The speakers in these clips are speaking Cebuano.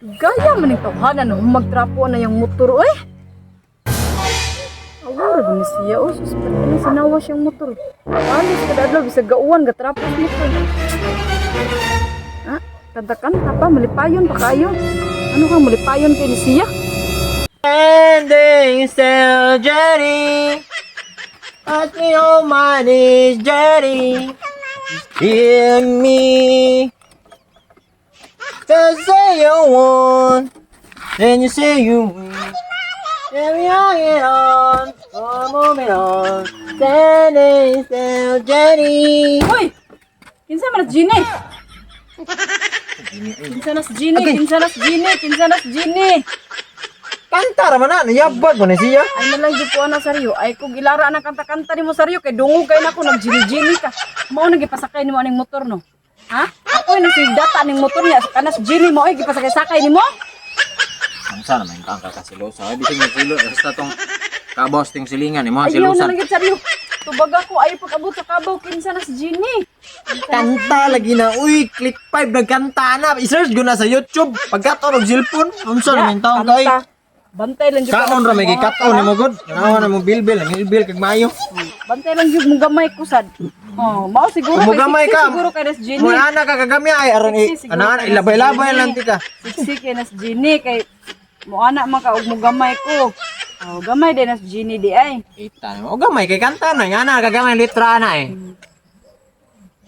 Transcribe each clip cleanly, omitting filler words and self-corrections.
Gaya man ning tawhana no magtrapo na yung motor oy. Awara ba ni siya oh, sus, ba't na sinawa siyang motor. Alis kada adlaw bisag gauwan gatrapo sa motor. Ah, kanta-kanta pa malipayon pa kayo. Ano ka malipayon kay ni siya? Ending still Jenny. Ask me on my knees, Jenny. Just hear me. Just say you want, then you say you will. Then we hang it on, for a moment on. Standing still, Jenny. Hoy! Kinsa man na si Genie? Kinsa na si Genie? Kinsa na si Genie? Kinsa na si Genie? Kanta raman na, nayabag mo na siya. Ay na lang jud ko ana saryo. Ay kung ilara na kanta-kanta nimo saryo kay dungog kay nako nagjini-jini ka. Mao na gipasakay nimo aning motor no. Ha? Ako ni si data ning motor niya kana si Genie mo ay gipasakay-sakay nimo? Ang sana man kang kakasilosa. Ay bisig nagsilo basta tong kabos ting silingan imo Ayaw na lang jud saryo. Tubag ako ay pag-abot sa kabaw kinsa na si Genie. Kanta lagi na. Uy, click 5 nagkanta na. I-search ko na sa YouTube. Pagkaton og cellphone, unsa na man taong kay? Kanta. Bantay lang jud Kaon ra may gikaton nimo gud. Nawa na mo bilbil, ang bilbil kag maayo. Bantay lang jud mo gamay ko sad. Oh, mao siguro Mo kay gamay sexy ka. siguro kay na si Genie. Mo ana ka kagamya ay aron i Sexy siguro ana kay na si ilabay-labay Genie. lang tika. Sexy kay na si Genie kay mo ana man ka og mo gamay ko. Oh, gamay din na si Genie di ay. Kita mo. O gamay kay kanta na nga na kagamay litra na eh.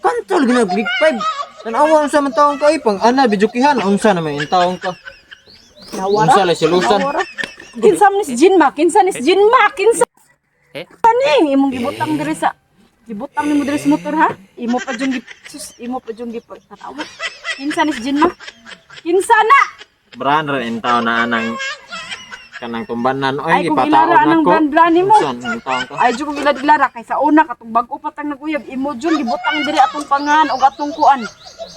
Kanta lagi na click 5. Tanawa unsa man taong kay pang ana bijukihan unsa na man taong ka. Nawara. Unsa lay silusan. Nawara. Kinsa man ni si Jinma? Kinsa ni si Jinma? Kinsa ni imong gibutang diri sa gibutang nimo diri sa motor ha? Imo pa jung sus, imo pa jung gipag tanawa. Kinsa ni si Jinma? Kinsa na? Brand ra in taon na anang kanang tumbanan oy Ay kung gipataon ilara anang nako. brand brand nimo. Unsa man taong ka? Ay jud kong ilad-ilara kay sa una katong bag-o pa tang naguyab imo jud gibutang diri atong pangan og atong kuan.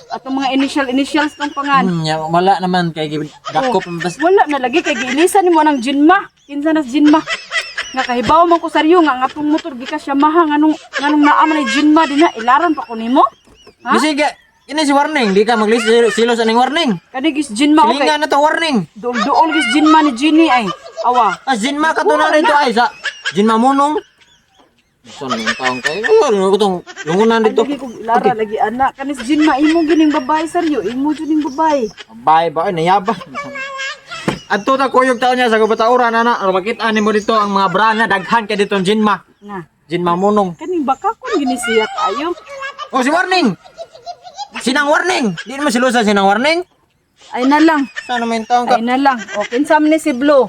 Atong mga initial initials tong pangan. Ya, wala naman kay dakop man bas. Wala na lagi kay giilisan nimo nang Jinma. Kinsa na si Jinma? Nga kahibaw man ko saryo nga ang atong motor gikas Yamaha nganong nganong naa man ay Jinma dinha ilaron pa ko nimo. Ha? Bisig ini si warning, di ka maglis silos aning warning. Kani gis Jinma okay. Silingan na to warning. Duol-duol gis Jinma ni Jinny ay. Awa. Ah, Jinma ka to na rito ay sa Jinma munong. Unsa man taong kay? Ay, ano ko tong lungunan Ay, dito. lagi kog ilara lagi ana kani si Jinma imo gining babae saryo imo jud ning babae. Bye ba nayaba. Adto ta kuyog taon niya sa gubatauran ana, aron makita nimo dito ang mga brand na daghan kay dito ang Jinma. Na. Jinma munong. Kaning baka kun gini siya kaayo. Oh, si warning. Sinang warning. Di naman silusa sinang warning. Ay na lang. Sana may taong ka. Ay na lang. O, kinsa man ni si Blue?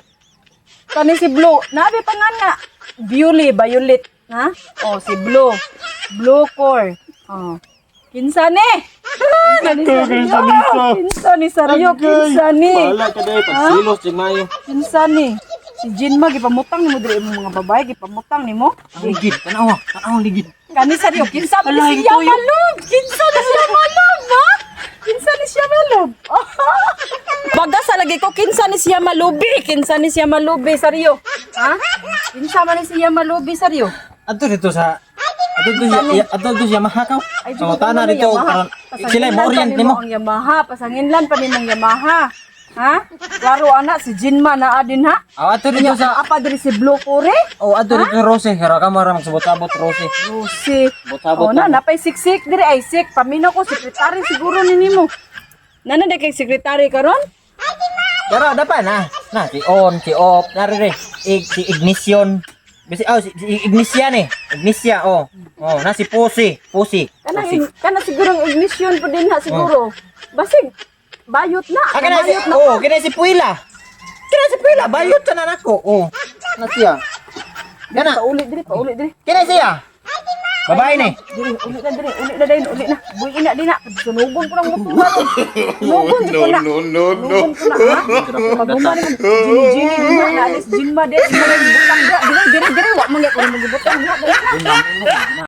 Kani si Blue. Naabi pa nga na. Beauty, Violet. Ha? O, si Blue. Blue core. O. Kinsa ni? Kinsa ni Saryo? Kinsa ni Saryo? Kinsa ni? Wala ka dahil pagsilos jud mayo. Kinsa ni? Si Jinma, gipamutang nimo diri imong mga babae, gipamutang nimo. Ang ligid, tanawa, tanawa ang ligid. Kani Saryo, kinsa man ni siya malog? Kinsa ni siya malog, ha? Kinsa ni siya malog? Baga sa lagi ko, kinsa ni siya malubi? Kinsa ni siya malubi, Saryo? Ha? Kinsa man ni siya malubi, Saryo? Adto dito sa adto dito sa Yamaha ka. Ay, Pangutana dito karon sila mo orient nimo. Ang Yamaha, pasanginlan pa nimong Yamaha. Ha? Klaro ana si Jinma naa din ha. Aw adto dito sa Apa diri si Blue Core? Oh, adto dito sa Rose, hera ka mara magsabot-sabot Rose. Rose. Bot-sabot Oh, na napay siksik diri ay sik paminaw ko sekretary siguro ni nimo. Nana di kay sekretary karon? Pero dapat na. Na si on, si off, na rin si ignition. Bisi oh, si ignition eh. Ignition oh. Oh, na si Pusi, Pusi. Kana Pusi. kana siguro ang ignition po din ha siguro. Basig bayot na. Ah, kana si bayot na. oh, kana si Puila. Kana si Puila, bayot sa nako. Oh. Na siya. Kana, Pauli diri, pauli diri. kana siya. Babae ni. Diri, uli na diri, uli na dayon, uli na. Buy ina din na. Sunugon ko ng motor karon. Sunugon ko na. No, no, no. Sunugon ko na ha. Paghuman mo jini jini din na naalis jinma din. Imo na gibutang dira. Diri diri diri wa man gyud ko nimo gibutang dira.